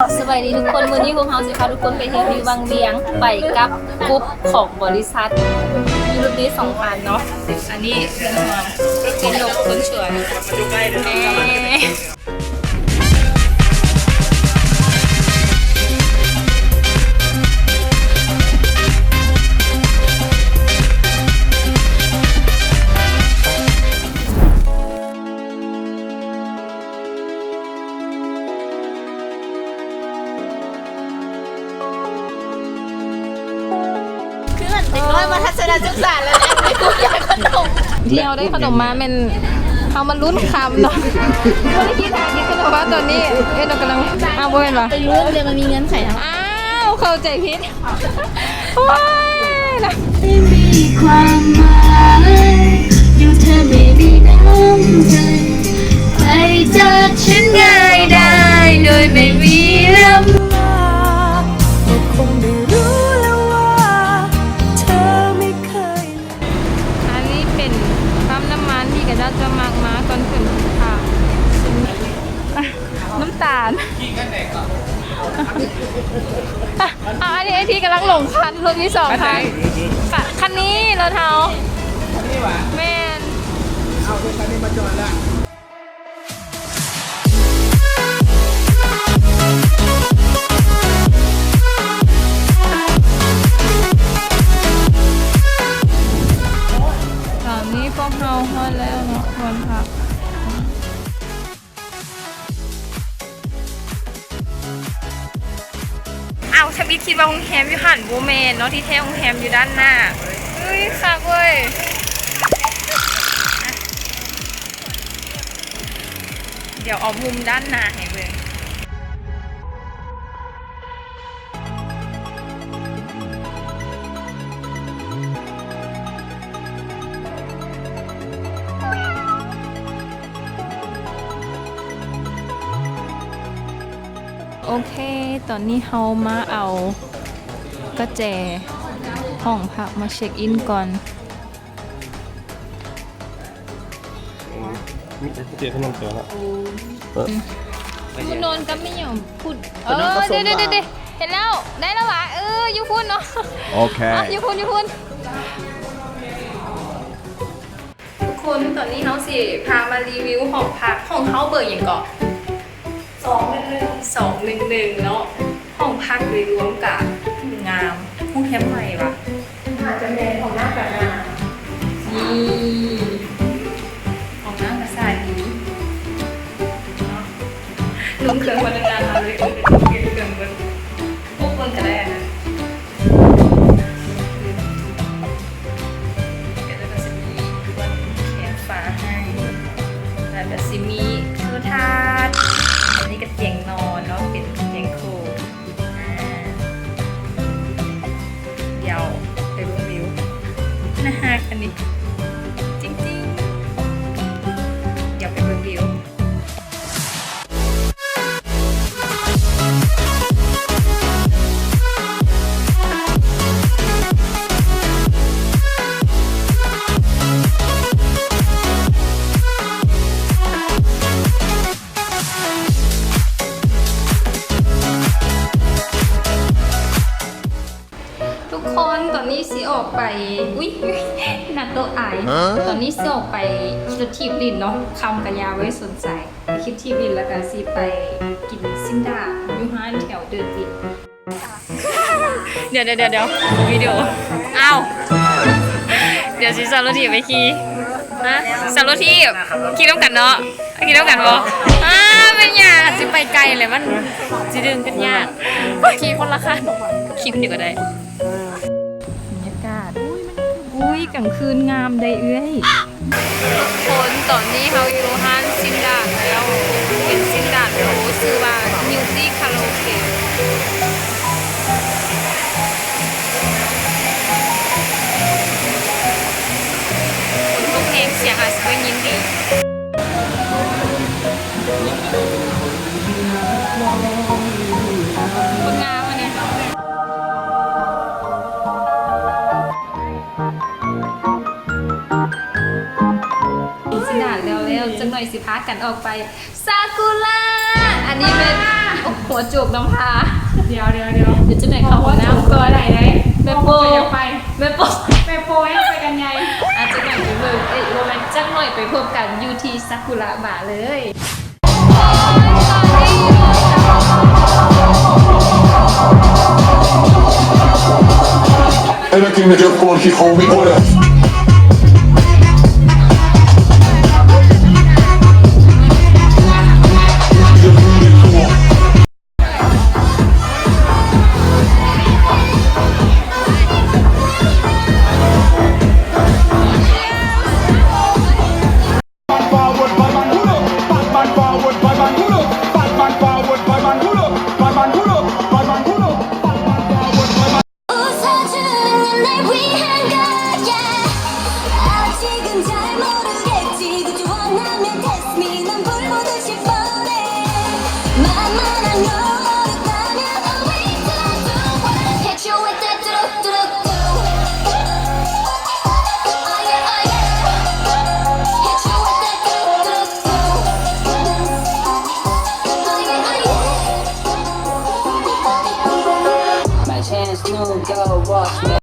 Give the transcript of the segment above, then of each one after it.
ສະບາຍດີທຸກຄົນ, ມື້ນີ້ພວກເຮົາຊິພາທຸກຄົນໄປທ່ຽວທີ່ວັງວຽງ ໄປກັບກຸ່ມຂອງບໍລິສັດຢູໂຣເຕສອງພັນເນາະ. ອັນນີ້ເພື່ອນຮ່ວມ ເປັນນົກຄົນສວນ. ແມ່ ຄືອັນເດັກນ້ອຍມາທັດສະນະສຶກສາແລ້ວ ແລ້ວໄດ້ຂະໜົມມາ ແມ່ນເຮົາມາລຸ້ນຄຳເນາະ. ບໍ່ໄດ້ຄິດຫາກິນຂະໜົມມາຕອນນີ້ ເອີ ເຮົາກຳລັງ ອ້າວ ບໍ່ແມ່ນຫວາ? ໄປລຸ້ນ ແຕ່ມັນມີເງື່ອນໄຂນຳ. ອ້າວ ເຂົ້າໃຈຜິດ. ໂອ້ຍ ນະ ไม่มีความหมาย อยู่เธอไม่มีน้ำใจ ใครจากฉันง่ายได้ โดยไม่มีลำ ก็คงได้รู้แล้วว่า เธอไม่เคย ອັນນີ້ເປັນປ້ຳນ້ຳມັນທີ່ຂະເຈົ້າຈະມັກມາກ່ອນຂຶ້ນເທິງຜາ. ນ້ຳຕານ. ອ່ະ ເອົາ ອັນນີ້ໄອ້ທີ່ກຳລັງຫຼົງຄັນ ລົດມີສອງຄັນ. ຄັນນີ້ ລົດເຮົາ. ຄັນນີ້ຫວາ? ແມ່ນ. ເອົາ ເອົາຄັນນີ້ມາຈອດລະ. ຕອນນີ້ພວກເຮົາຮອດແລ້ວເນາະ ບ່ອນພັກ. ອ້າວ ທຳອິດຄິດວ່າໂຮງແຮມຢູ່ຫັ້ນ ບໍ່ແມ່ນເນາະ ທີ່ແທ້ໂຮງແຮມຢູ່ດ້ານໜ້າ. ເຮີ້ຍ ຄັກເວີ້ຍ. ດຽວເອົາມຸມດ້ານໜ້າໃຫ້ເບິ່ງ. ໂອເຄ ຕອນນີ້ເຮົາມາເອົາກະແຈຫ້ອງພັກມາເຊັກອິນກ່ອນ. ອືມ ມີແຕ່ເຈຂະໜົມແຕ່ລະ ເອີ ຢູ່ນອນກັບແມ່ຫຍັງພຸ້ນ. ເອີ ເດ້ໆໆ ເຫັນແລ້ວ ໄດ້ແລ້ວຫວາ? ເອີ ຢູ່ພຸ້ນເນາະ. ໂອເຄ ອ່ະ ຢູ່ພຸ້ນ ຢູ່ພຸ້ນ. ທຸກຄົນ ຕອນນີ້ເຮົາຊິພາມາຣີວິວຫ້ອງພັກ ຂອງເຮົາເບີຫຍັງເກາະ? ສອງໜຶ່ງໜຶ່ງ ສອງໜຶ່ງໜຶ່ງເນາະ. ຫ້ອງພັກໂດຍລວມກະງາມ. ໂຮງແຮມໃໝ່ຫວາ? ອາດຈະແມ່ນ ຫ້ອງນ້ຳກະງາມ. ນີ້ ຫ້ອງນ້ຳກະສະອາດດີເນາະ. ລົງເຄື່ອງມາຕັ້ງນານ ເຮົາເລີຍເປັນເຄື່ອງເບິ່ງ ໂອ້ ເບິ່ງກະໄດ້ຫັ້ນນະ. ກະຈະມີບ່ອນແຂວນຝາໃຫ້ ແລ້ວກະຊິມີໂທລະທັດ. ອັນນີ້ກະຕຽງນອນເນາະ ເປັນຕຽງຄູ່. ອາ ດຽວໄປເບິ່ງວິວ. ໜ້າຮັກອັນນີ້ ຈິງໆ. ດຽວໄປເບິ່ງວິວ. ທຸກຄົນ ຕອນນີ້ຊິອອກໄປ ອຸ້ຍ ໜ້າໂຕະອາຍ. ຕອນນີ້ຊິອອກໄປຂີ່ລົດຖີບຫຼິ້ນເນາະ ຄຳກະຢ່າໄວ້ສົນໃຈ. ໄປຂີ່ລົດຖີບຫຼິ້ນ ແລ້ວກະຊິໄປກິນຊີ້ນດາດຢູ່ຮ້ານແຖວເດີນດິນ. ດຽວໆໆ ວິດີໂອ ອ້າວ ດຽວຊິເຊົ່າລົດຖີບໄປຂີ່. ຮະ ເຊົ່າລົດຖີບ ຂີ່ນຳກັນເນາະ. ຂີ່ນຳກັນບໍ່? ອ້າ ແມ່ນຫຍັງ? ຊິໄປໄກແລ້ວ ມັນຊິດຶງກັນຍາກ. ໂອ້ຍ ຂີ່ຄົນລະຄັນ. ຂີ່ຄົນດຽວກະໄດ້. ບັນຍາກາດ ອຸ້ຍ ກາງຄືນງາມໃດເອື້ອຍ. ທຸກຄົນ ຕອນນີ້ເຮົາຢູ່ຮ້ານຊີ້ນດາດແລ້ວ ເປັນຊີ້ນດາດໂລ ຊື່ວ່າ Beauty Karaoke. ຝົນຕົກແຮງ ສຽງອາດຊິບໍ່ຍິນດີ. ຄົນງາມອັນນີ້. ຊີ້ນດາດແລ້ວໆ ຈັກໜ່ອຍຊິພາກັນອອກໄປ ຊາກຸຣະ. ອັນນີ້ເປັນ ໂອ້ໂຫ ຫົວໂຈກນຳພາ. ດຽວໆໆ ດຽວຈັ່ງໃດເຂົ້າຫ້ອງນ້ຳກ່ອນ. ແມ່ໂປ້ ແມ່ໂປ້ ແມ່ໂປ້ ໄປກັນໃຫຍ່. ອາ ຈັກໜ່ອຍໄປເບິ່ງ ເອີຍ ບໍ່ແມ່ນ ຈັກໜ່ອຍໄປພົບກັນຢູ່ທີ່ຊາກຸຣະບາເລີຍ. And I can make it funky, homie, what up? My chance to go watch me.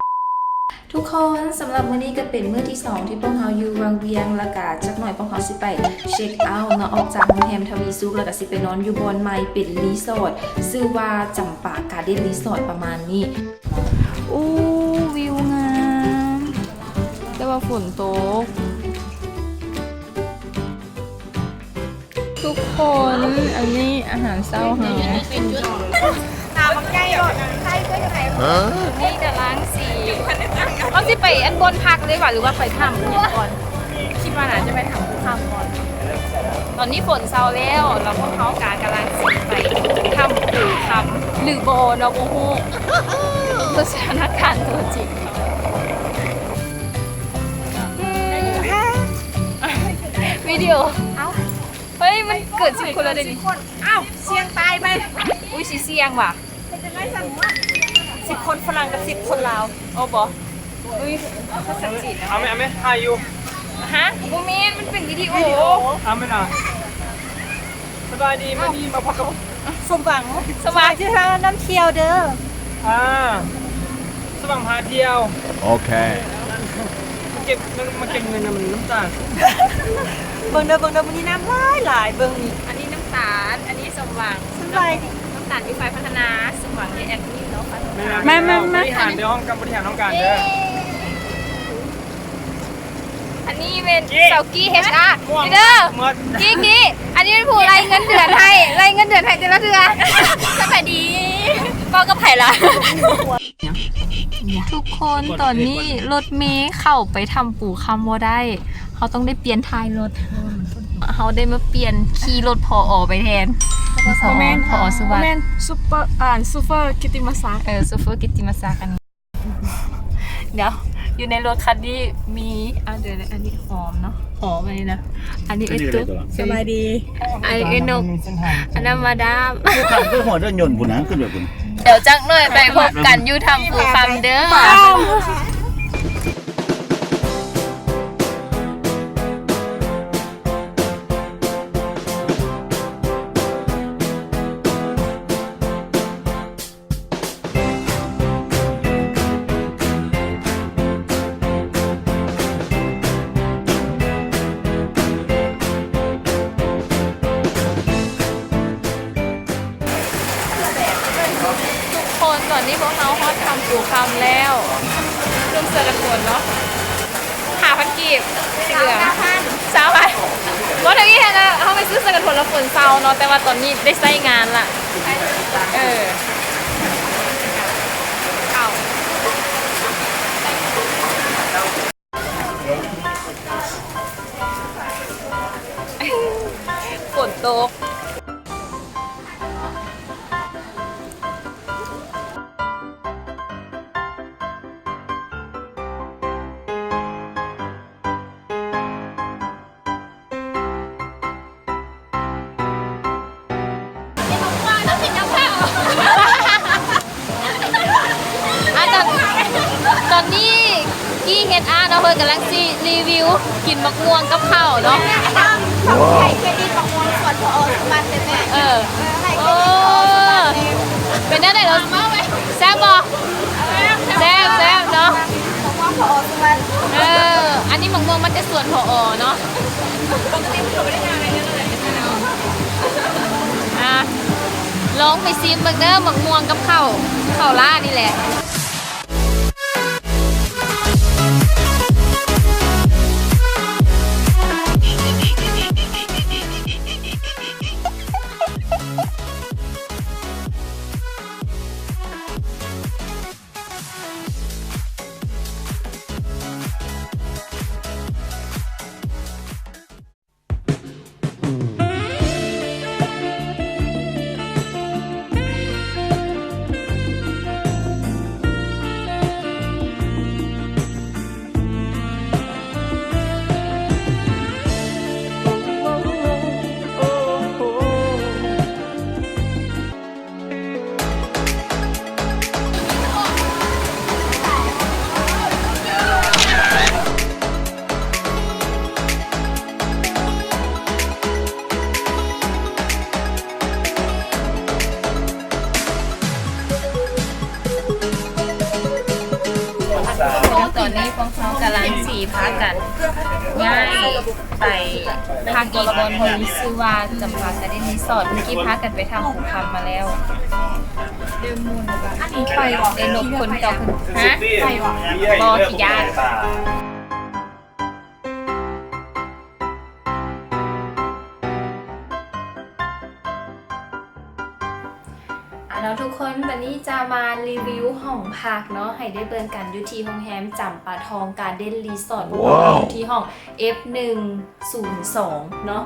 ທຸກຄົນ ສຳລັບມື້ນີ້ກໍເປັນມື້ທີສອງທີ່ພວກເຮົາຢູ່ວັງວຽງ ແລ້ວກະຈັກໜ່ອຍພວກເຮົາຊິໄປເຊັກເອົາເນາະ ອອກຈາກໂຮງແຮມທະວີສຸກ ແລ້ວກະຊິໄປນອນຢູ່ບ່ອນໃໝ່ເປັນຣີສອດ ຊື່ວ່າຈຳປາກາເດັນຣີສອດ ປະມານນີ້. ໂອ້ ວິວງາມ ແຕ່ວ່າຝົນຕົກ. ທຸກຄົນ ອັນນີ້ອາຫານເຊົ້າເຮົາ ຕາບັກໃຫຍ່ໂລດນະ ໄຂ່ເປັນຈັ່ງໃດ? ນີ້ກຳລັງຊິ ເຮົາຊິໄປອັນບ່ອນພັກເລີຍຫວາ ຫຼືວ່າໄປຖ້ຳອີ່ຫຍັງກ່ອນ? ຄິດວ່າໜ້າຈະໄປຖ້ຳພູຄຳກ່ອນ. ຕອນນີ້ຝົນເຊົາແລ້ວ ແລ້ວພວກເຮົາກະກຳລັງຊິໄປຖ້ຳພູຄຳ ຫຼືບໍ່ເນາະ ບໍ່ຮູ້ ເບິ່ງສະຖານະການຕົວຈິງ. ວິດີໂອ ເອົ້າ ເຮີ້ຍ ມັນເກີດສິບຄົນແລ້ວເດນີ້. ອ້າວ ສ່ຽງຕາຍໄປ. ອຸ້ຍ ຊິສ່ຽງຫວາ ເປັນຈັ່ງໃດຊັ້ນວະ? ສິບຄົນຝຣັ່ງກັບສິບຄົນລາວ ໂອ້ ບໍ່ ອຸ້ຍ ພາສາຈີນ. ເອົາແມ່ ເອົາແມ່ ຖ່າຍຢູ່. ຮະ ບໍ່ແມ່ນ ມັນເປັນວິດີໂອ. ເອົາແມ່ນນະ. ສະບາຍດີ ມື້ນີ້ມາພົບກັບ ສົມຫວັງ ສະບາຍດີ ນຳທ່ຽວເດີ. ອ່າ ສະຫວ່າງພາທ່ຽວ. ໂອເຄ ມາເກັບ ມາເກັບເງິນນຳນ້ຳຕານ. ເບິ່ງເດີ ເບິ່ງເດີ ມື້ນີ້ນ້ຳຫຼາຍໆ ເບິ່ງນີ້. ອັນນີ້ນ້ຳຕານ ອັນນີ້ສົມຫວັງ. ສະບາຍດີ ນ້ຳຕານຢູ່ຝ່າຍພັດທະນາ ສົມຫວັງຢູ່ແອດມິນເນາະ. ມາ ມາ ມາ ບໍລິຫານເດີ ຫ້ອງການ ບໍລິຫານຫ້ອງການເດີ. ອັນນີ້ແມ່ນ ກີ້ ສາວກີ້ ເອັດຊ໌ອາ ນີ້ເດີ ກີ້ ກີ້ ອັນນີ້ແມ່ນຜູ້ໄລ່ເງິນເດືອນໃຫ້ ໄລ່ເງິນເດືອນໃຫ້ແຕ່ລະເທື່ອ. ສະບາຍດີ ເວົ້າກັບໃຜລະ? ທຸກຄົນ ຕອນນີ້ລົດເມເຂົ້າໄປຖ້ຳປູຄຳບໍ່ໄດ້ ເຮົາຕ້ອງໄດ້ປ່ຽນທ້າຍລົດ. ເຮົາໄດ້ມາປ່ຽນຂີ່ລົດ ຜອ ໄປແທນ. ບໍ່ແມ່ນ ຜອ ສຸວັດ ບໍ່ແມ່ນ ຊຸບເປີ ອ່າ ຊູເຟີກິດຕິມະສັກ. ເອີ ຊູເຟີກິດຕິມະສັກ ອັນນີ້. ດຽວ ຢູ່ໃນລົດຄັນນີ້ມີ ອ່າ ດຽວ ອັນນີ້ຫອມເນາະ ຫອມອັນນີ້ນະ ອັນນີ້ເອື້ອຍຕຸກ. ສະບາຍດີ ອັນນີ້ເອື້ອຍນົກ ອັນນັ້ນມາດາມ. ຄືຫົວເດີຍົນພຸ້ນນະ ຂຶ້ນໄປພຸ້ນ. ດຽວຈັກໜ້ອຍໄປພົບກັນຢູ່ຖ້ຳປູຄຳເດີ. ທຸກຄົນ ຕອນນີ້ພວກເຮົາຮອດຖ້ຳປູຄຳແລ້ວ. ນຸ່ງເສື້ອກັນຝົນເນາະ. ຫ້າພັນກີບ ສີເຫຼືອງ ຊາວພັນ. ບໍ່ ທາງນີ້ຫັ້ນນະ ເຮົາໄປຊື້ເສື້ອກັນຝົນແລ້ວຝົນເຊົາເນາະ ແຕ່ວ່າຕອນນີ້ໄດ້ໃຊ້ງານລະ. ເອີ ເອົາ ຝົນຕົກ. ອາ ຕອນ ຕອນນີ້ກີ້ເຮັດອາເນາະ ເພິ່ນກຳລັງຊິຣີວິວກິນໝາກມ່ວງກັບເຂົ້າເນາະ. ໃຫ້ເຄຣດິດໝາກມ່ວງສວນ ພ ສຸວັນ ເດີແມ່. ເອີ ເອີ ໃຫ້ເຄຣດິດ ໂອ້ ພ ສຸວັນ ສວນ ຜອ ເນາະ ອ່າ ລອງໄປຊີມເບິ່ງເດີ ໝາກມ່ວງກັບເຂົ້າ ເຂົ້າລ້ານີ້ແຫຼະ. ຕອນນີ້ພວກເຮົາກຳລັງຊິພາກັນຍ້າຍໄປພັກອີກບ່ອນໜຶ່ງ ຊື່ວ່າຈຳປາກາເດນຣີສອດ. ເມື່ອກີ້ພາກັນໄປຖ້ຳພູຄຳມາແລ້ວ ໄດ້ລົບຄົນເກົ່າເພິ່ນ ຮະ ບໍ່ ຂີ້ຢ້ານ. ອາ ເນາະທຸກຄົນ ວັນນີ້ຈະມາຣີວິວຫ້ອງພັກເນາະ ໃຫ້ໄດ້ເບິ່ງກັນ ຢູ່ທີ່ໂຮງແຮມຈຳປາທອງກາເດນຣີສອດ ພວກເຮົາຢູ່ທີ່ຫ້ອງ ເອັຟ ໜຶ່ງສູນສອງ ເນາະ.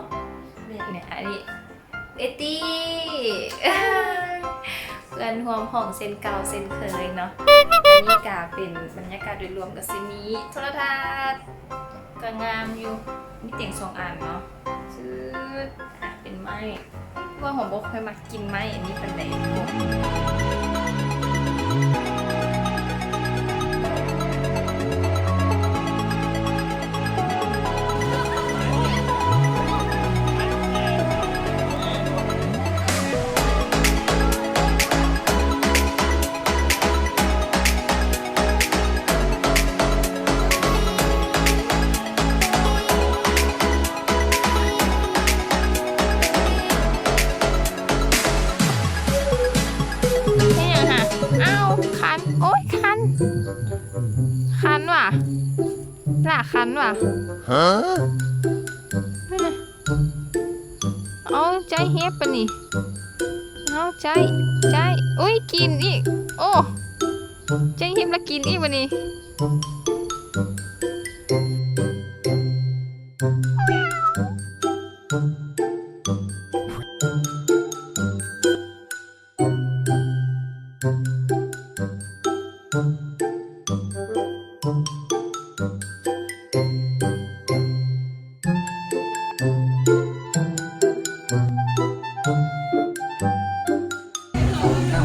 ນີ້ ອັນນີ້ ເອຕີ ເພື່ອນຮ່ວມຫ້ອງເຊັ່ນເກົ່າເຊັ່ນເຄີຍເນາະ. ອັນນີ້ກະເປັນບັນຍາກາດໂດຍລວມ ກະຊິມີໂທລະທັດ ກະງາມຢູ່ ມີຕຽງສອງອັນເນາະ ຊຶດ ອ່ະ ເປັນໄມ້ ວ່າຫອມບໍ່ຄ່ອຍມັກ ກິນໄມ້ອັນນີ້ປານໃດ. ເຮັດຫຍັງຫະ? ອ້າວ ຄັນ ໂອ້ຍ ຄັນ ຄັນຫວາ ຫຼ້າຄັນຫວາ. ຮະ? ເອົາ ໃຈເຮັບປານນີ້ ເອົາ ໃຈ ໃຈ ໂອ້ຍ ກິນອີກ ໂອ້ ໃຈເຮັບລະກິນອີກບາດນີ້.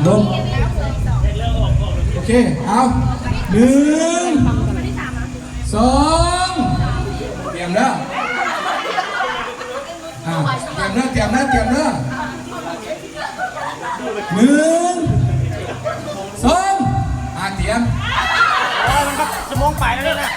ລົງ ໂອເຄ ເອົາ ໜຶ່ງ ສອງ ຕຽມເດີ ອ່າ ຕຽມເດີ ຕຽມເດີ ຕຽມເດີ. ໜຶ່ງ ສອງ ອ່າ ຕຽມ ໂອ້ຍ ມັນກໍຊົ່ວໂມງປາຍແລ້ວນີ້ນະ.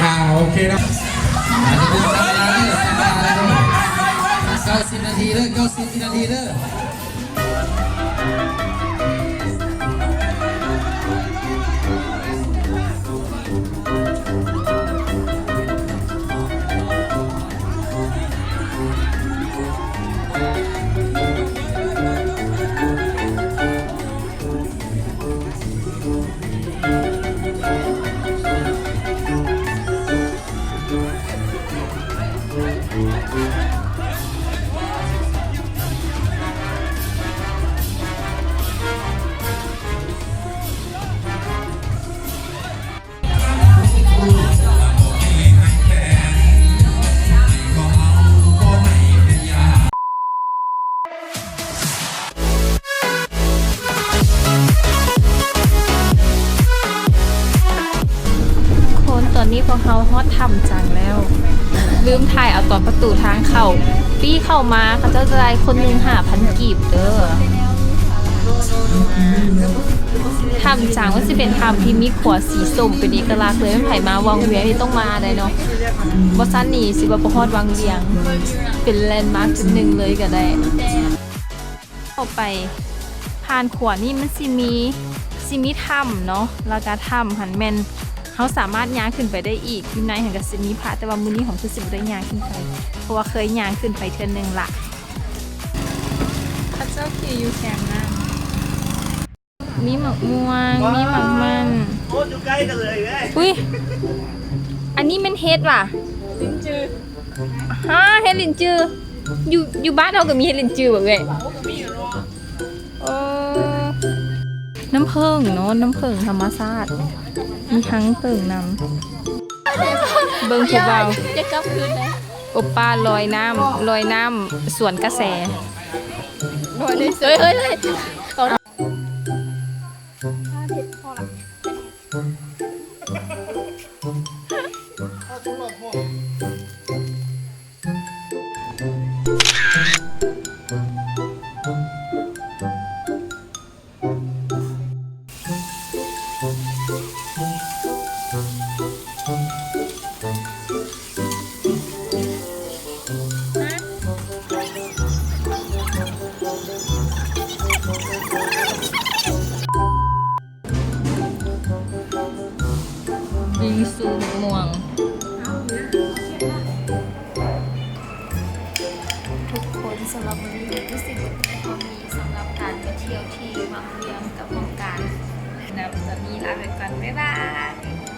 ອ່າ ໂອເຄເນາະ ເກົ້າສິບນາທີເດີ ເກົ້າສິບວິນາທີເດີ. ເ ເຮົາຮອດຖ້ຳຈັງແລ້ວ ລືມຖ່າຍເອົາຕອນປະຕູທາງເຂົ້າ. ປີ້ເຂົ້າມາ ເຂົາເຈົ້າຈະໄດ້ຄົນໜຶ່ງຫ້າພັນກີບເດີ້. ຖ້ຳຈັງມັນຊິເປັນຖ້ຳທີ່ມີຂົວສີສົ້ມເປັນເອກະລັກເລີຍ. ໃຜມາວັງວຽງນີ້ຕ້ອງມາໄດ໋ເນາະ, ບໍ່ຊັ້ນນີ້ຊິວ່າບໍ່ຮອດວັງວຽງ. ເປັນແລນມາກຈຸດໜຶ່ງເລີຍກໍໄດ້. ເຂົ້າໄປຜ່ານຂົວນີ້ມັນຊິມີ ຊິມີຖ້ຳເນາະ, ແລ້ວກະຖ້ຳຫັ້ນແມ່ນເຮົາສາມາດຍ່າງຂຶ້ນໄປໄດ້ອີກ. ຢູ່ໃນຫັ້ນກະຊິມີພະ ແຕ່ວ່າມື້ນີ້ຂອງຄືຊິບໍ່ໄດ້ຍ່າງຂຶ້ນໄປ ເພາະວ່າເຄີຍຍ່າງຂຶ້ນໄປເທື່ອໜຶ່ງລະ. ເຂົາເຈົ້າຂີ່ຢູ່ແຄມນ້ຳ. ມີໝາກມ່ວງ ມີໝາກມັນ. ໂອ້ ຢູ່ໃກ້ກັນເລີຍເວີຍ. ອຸ້ຍ ອັນນີ້ແມ່ນເຫັດຫວາ? ລິນຈື. ຮະ ເຫັດລິນຈື. ຢູ່ ຢູ່ບ້ານເຮົາກໍມີເຫັດລິນຈືບໍ່ເອື້ອຍ? ໂອ້ ກໍມີຢູ່ເນາະ. ເອີ ນ້ຳເຜິ້ງເນາະ, ນ້ຳເຜິ້ງທຳມະຊາດ ມີຮັງເຜິ້ງນຳ. ເບິ່ງຜູ້ບ່າວ ຈະກັບຄືນໄດ້. ໂອປ້າລອຍນ້ຳ ລອຍນ້ຳສວນກະແສ. ເຮີ້ຍ ເຮີ້ຍ ເຮີ້ຍ. ບິງຊູໝາກມ່ວງ. ທຸກຄົນ ສຳລັບມື້ນີ້ກໍຄືຊິໝົດພຽງເທົ່ານີ້ ສຳລັບການໄປທ່ຽວທີ່ວັງວຽງກັບຫ້ອງການນຳ. ຕອນນີ້ລາໄປກ່ອນ ບາຍບາຍ.